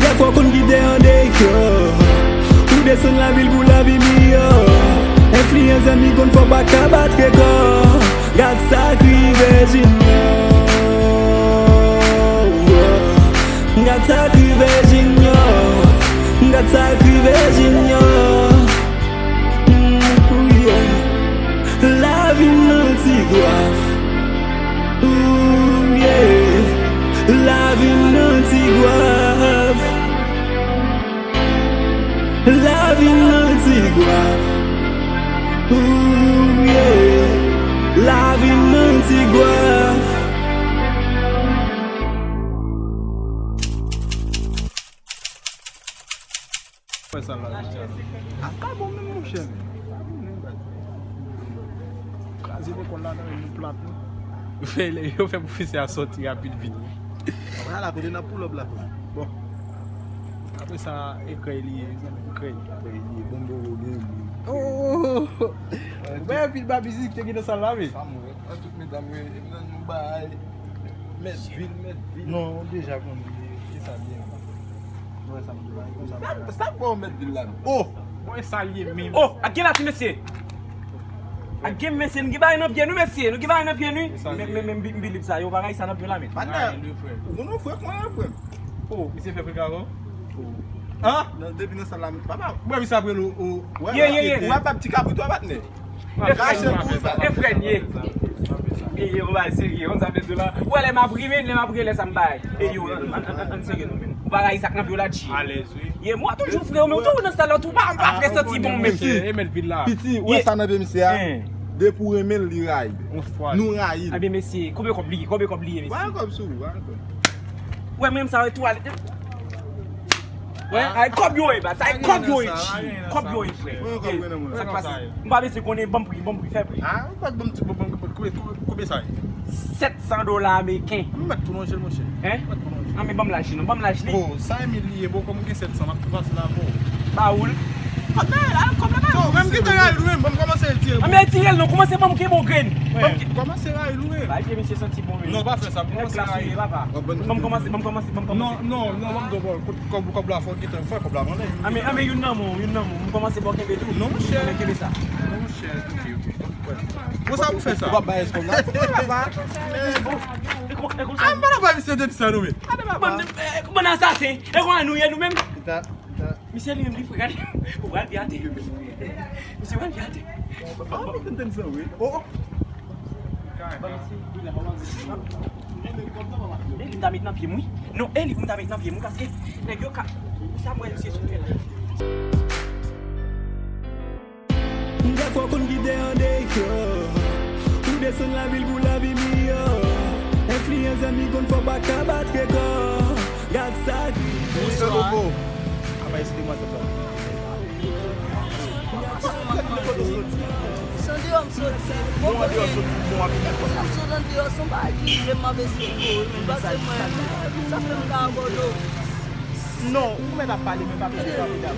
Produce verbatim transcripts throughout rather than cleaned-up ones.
Dèfwa w konn kite an deyò. Ou desann lavil pou lavi miyò. Enfliyans zanmi konn fè w pa ka bat rekò. Gad sa k rive Junior. Gad sa k rive Junior. Gad sa k rive Junior. Mm, yeah. Lavi m nan Ti Gwaf. Ooh, yeah. Lavi m nan Ti Gwaf. Lavi m nan Ti Gwaf. Ooh, yeah. Lavi m nan Ti Gwaf. Wè sa la, Richard. A pa bon menm, monchè, men. Pa bon menm, baz. Kraze lekòl la nan men nou plat, non. Yo fè, yo fè pwofesè a sòti rapid vit. Wè la, kote n ap pull up la. Bon. Apre sa, e krèy li ye, mezanmi, e krèy. Krèy li ye, bon, bon, bon, bon, bon. Oh! Ou pa anpil ba mizik te gen nan sal la, men. Sa m wè. An tout medam, wi, e nan nou bay. Mèt vil, mèt vil. Non, ou deja konn li, e sa byen. Mwen sa m di la, e konsa m di la. Sa k ba w mèt vil la, non? Oh! Mwen sa l ye menm. Oh, ak gen la ti mesye. Ak gen mesye, nou gen bagay nan pye nou, mesye. Nou gen bagay nan pye nou. E sa l ye. Men, men, men, m bi-, m bilib sa, yo bagay sa nan pye la, men. Patnè, ou konn yon frè, konn yon frè. Oh, misye fè frikadò? Oh. An? Nan, depi nan sal la, papa. Mwen, misye ap rele w, w, ye, ye, ye. Ou ap ap ti kabrit, w ap atnè. E frè n ye. E frè n ye. E yo, bay serye, konn sa m di la. Ou wè lè m ap ri, men, lè m ap ri, lè sa m bay. E yo, an, an, an, an serye nou, men. Ou pa rayi sa k nan pye w la, tchi. Alèz, wi. Ye, mwen toujou frè w, men ou toujou nan sal la, ou pa, ou pa fè santi bon, men. E mèt vil la. Piti, ou wè sa nan pye misye a? Depi w renmen l, li rayi. Nou rayi l. Ebyen, mesye, konbyen kòb li ye? Konbyen kòb li ye, mesye? Ba kòb sou, ba kòb. Wè, menm sa, wè, tou ale. Wè, ay kòb yo ye, baz, ay kòb yo ye, tchi. Kòb yo ye, frè. Sa k pase? M pa bezwen konnen, ban m pri, ban m pri, fè pri. Ah, ou pa t ban m ti, ban m, ban m, konbyen, konbyen, konbyen sa ye? Sèt san dola ameriken. M mèt tou lonje l, monchè. Hein? M mèt tou lonje l. An, men ban m laj li, non, ban m laj li. Oh, sa Emil li ye, bon, kòm ou gen sèt san, m ap tou pase la, bon. Ba ou l. Kòb la, la, kòb la, ba ou. Menm ki te rayi l, ou menm, ban m kòmanse retire l. An, men retire l, non, kòmanse ban m kenbe yon grenn. Ban m ke- Kòmanse rayi l, ou menm. Ba, ke misye santi bon, wi. Non, pa fè sa, kòmanse rayi l. Ban m kòmanse, ban m kòmanse, ban m kòmanse. Non, non, non, ban m di w, kòb, kòb la fò, gentan, fè kòb la, mwen. An, men, an, men youn nan men w, youn nan men w. M kòmanse ba w kenbe tou. Non, monchè. An, men kenbe sa. Non, monchè, ok, ok. Bon, sa pou fè sa. Ou pa bay eskonm la. Ou pa bay. E kon- e konsa. Ah, m pa nan bay misye depi sa, non, men. Bann, eh, bann asasen. E konsa nou ye, nou menm. Misye li menm li fre, gade. Ou pral pi atè. Misye pral pi atè. Oh, oh. E li m ta met nan pye m, wi. Non, e li pou m ta met nan pye m, wi, paske nèg yo ka. Sa m wè misye sou tèt. Dèfwa w konn kite an deyò. Ou desann lavil pou lavi miyò. Enfliyans zanmi konn fè w pa ka bat rekò. Gad sa k rive. Misye Bobo. Apa, excusez-moi, c'est pas. Se andeyò m soti. Bon, andeyò soti, bon, apre. Kote m sot andeyò, se yon bagay ki rive m ap esplike w, men pase mwen, sa fè m ka abòde w. Non, ou mèt ap pale, men pa pale, pa pale.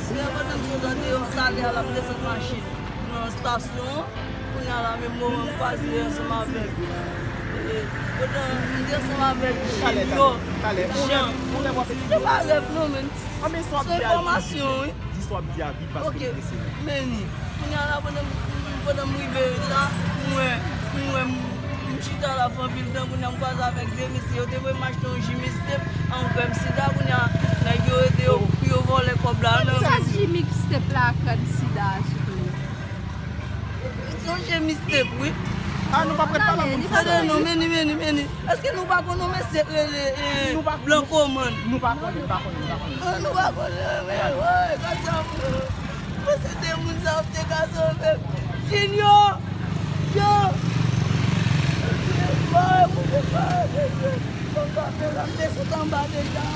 Se pandan m sot andeyò, Salè al ap desann machin nan estasyon an. Kounye a la, menm moman m kwaze ansanm avèk, e, pandan m te ansanm avèk Junior, Jean, se pa rèv non, men se enfòmasyon, wi. Di sa w ap di a vit paske m prese. Men, kounye a la, pandan m, pandan m rive la, m wè, m wè m, m chita la fè anpil tan, kounye a m kwaze avèk de mesye, yo te voye m achte yon ji mixtape, an, m fè m sida, kounye a, nèg yo rete yo, pou yo vòlè kòb la, non. Sa ji mixtape la ak sida a, sou tou? Sonje mixtape, wi. Ah, nou pa prèt pale moun fransè. Tande non, men li, men li, men li. Èske nou pa konn yon mesye rele, eh, Blanco Man? Nou pa konnen, nou pa konnen, nou pa konnen, nou pa konnen. Ah, nou pa konnen, men, woy, gad sa, bro. Mwen se te moun sa yo te ka sove m. Junior! Yo! Woy, mwen te pa, mwen te pa, mwen te sot anba deja.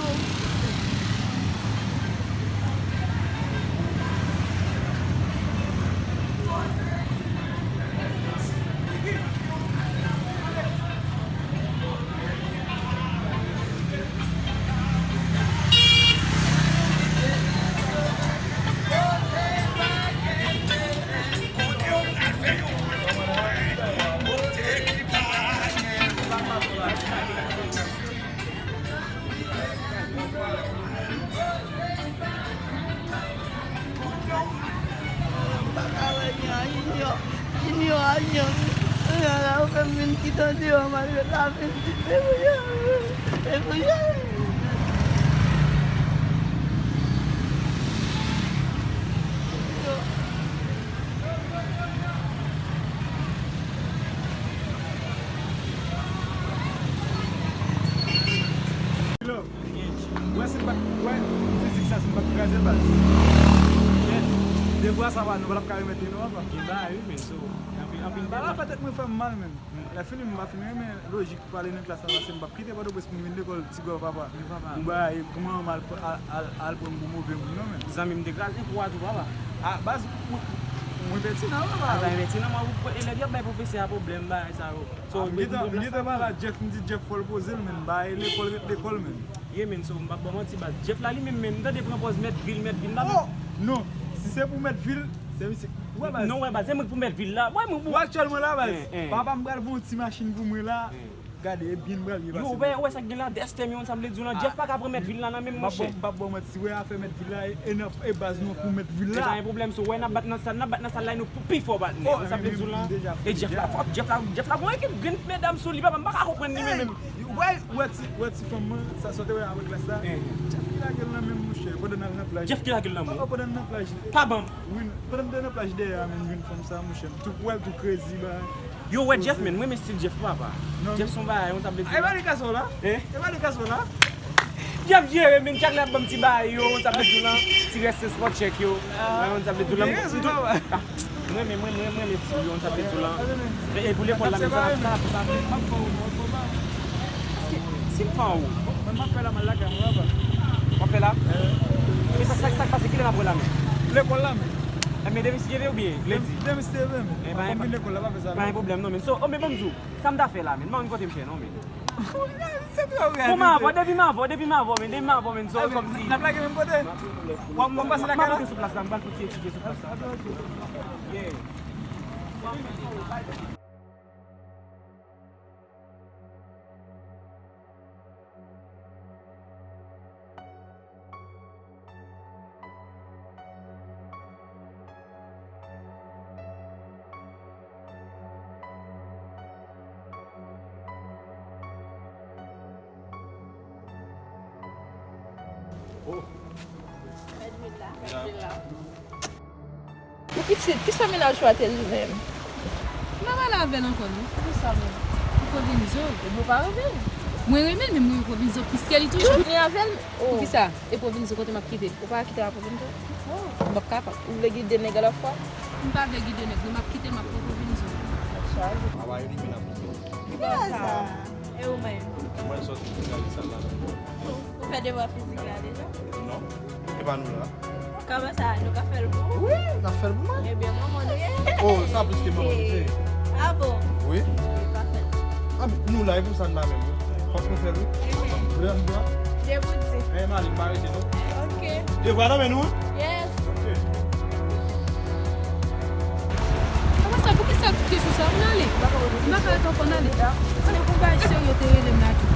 M pa ka wè Junior, Junior, Junior, Junior, la, ou fè m vin kite andeyò, m al ret lavi. E pou Junior, e pou Junior. Love. Wè si m pa t, wè fizik sa si m pa t kraze baz. Shit. De bra sa pa nou pa t ap ka remèt li non papa. Gen bagay wi men so. Anpil anpil bagay. Bagay fè tèt mwen fè m mal menm. Lè fini m pa fin renmen lojik pale nan klas la pase m p ap kite Pòtoprens pou m vin lekòl ti gòv papa. Wi papa. Pou bagay pou manman m al al al al pran m pou move moun non men. Zanmi m te kraze pou a tou papa. A baz mwen mwen pètinan papa. A bay pètinan mwen elèv yo ap bay pwofesè a pwoblèm bagay sa yo. So, m gentan pale a Jeff, m di Jeff fò l poze l, men ba e lekòl ret lekòl, men. Ye, men, so, m p ap ba w manti, baz. Jeff la, li menm, men, m tande pran pòz mèt vil, mèt vil la, men. Oh! Non, si se pou mèt vil, se misye. Ou wè, baz. Non, wè, baz, se mwen k pou mèt vil la. Wè, mwen pou. Ou aktyèlman la, baz. Papa m pral voye yon ti machin pou mwen la. Gade, e byen m pral ye pase. Yo, wè, wè sa k gen la, dèstè m yo, sa m vle di w lan. Jeff pa ka pran mèt vil la nan men m, monchè. M p ap ba w manti, wè, afè mèt vil la, e, e nan, e baz nou pou mèt vil la. E pa gen pwoblèm, so, wè, n ap bat nan sal, n ap bat nan sal la, e nou pou pi fò bat, men. Ou sa m vle di w lan. E Jeff la fò, Jeff la, Jeff la gon ekip grenn medam sou li, papa, m pa ka konprann li menm. Wè, wè ti, wè ti fanm mwen, sa sòti wè avèk lès la. Jeff ki lage l nan men m, monchè, pandan n al nan plaj. Jeff ki lage l nan men w? Pandan n nan plaj. Pa ban m. Wi, pandan m te nan plaj dèyè a, menm jwenn fanm sa, monchè, m tou wè l tou crazy, ba. Yo, wè Jeff, men, mwen renmen stil Jeff, papa. Jeff se yon bagay, yon sa vle di. E pa li ka sa w la? E pa li ka sa w la? Jeff jere, men, chak lè ap ban m ti bagay yo, sa vle di w lan, ti rès se spot check yo. Mwen, sa vle di w lan. Mwen, men, mwen, mwen, mwen, men, si yo, sa vle di w lan. E pou lekòl la, men, sa, sa, sa. Si m fè w. Mwen, m ap fè la, m al lakay mwen, papa. W ap fè la? E sa, sa, sa k pase, kilè n ap wè la, men? Lekòl la, men. E, men, demen si Dye vle oubyen lendi? Demen si Dye vle, men. Fò m vin lekòl la, pa fè sa, non. Pa gen pwoblèm, non, men. So, o, men, ban m di w, sa m ta fè la, men. M pa konn kote m fè, non, men. Se twò rèd. Bon, m avè w, depi m avè w, depi m avè w, men, depi m avè w, men, so, kòmsi. N ap lage menm kote? W ap, w ap pase lakay la? M ap monte sou plas la, m pral fè ti etidye sou plas la. Yeah. Oh. Mèt vil la, mèt vil la. Ou pitit, kisa mennaj ou a te li menm? M pa pale avè l ankò non. Poukisa menm? Pou Provenzo. Epi w pa renmen l? Mwen renmen l, men mwen renmen Provenzo plis ke li toujou. Ou vini avè l? Oh. Poukisa? E Provenzo kote m ap kite? Ou pa kite l a Provenzo? Oh. M p ap kapab. Ou vle gide nèg a lòt fwa? M pa vle gide nèg, non, m ap kite l, m ap pran Provenzo. Tèt chaje. Papa yo li vin ap kite. Ki bagay sa? E ou menm? Mwen sòti pou gade sa la. Ou fè devwa fizik la deja? Non. E pa nou la. Kòman sa, nou ka fè l pou ou? Wi, n ap fè l pou mwen. Ebyen, manman nou ye. Oh, sa plis ke manman nou te ye. Ah bon? Wi. Wi, pa fè l. Ah, nou la, e pou sa n la menm. Fòk nou fè l, wi. Vle ann bwa? Debout di. Eh, m ale, m pa rete, non. Ok. Devwa nan men nou, wi. Yes. Ok. Kòman sa, poukisa tout kesyon sa? Ann ale. M pa ka ret ankò, ann ale. Ann ale, pou bagay serye te rele m la tou.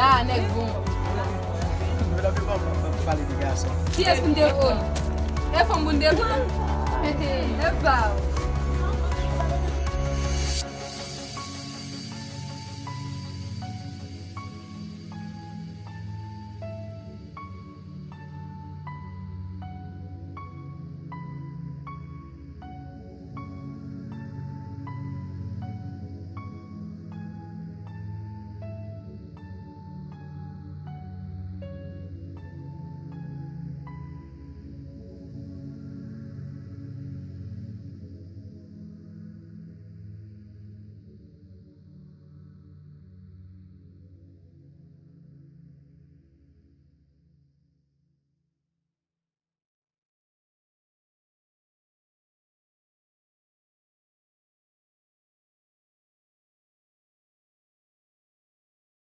Ya, nèg bon. Medam yo pa pale de gason. Kiyès pou n defann? E fanm pou n defann? Epa.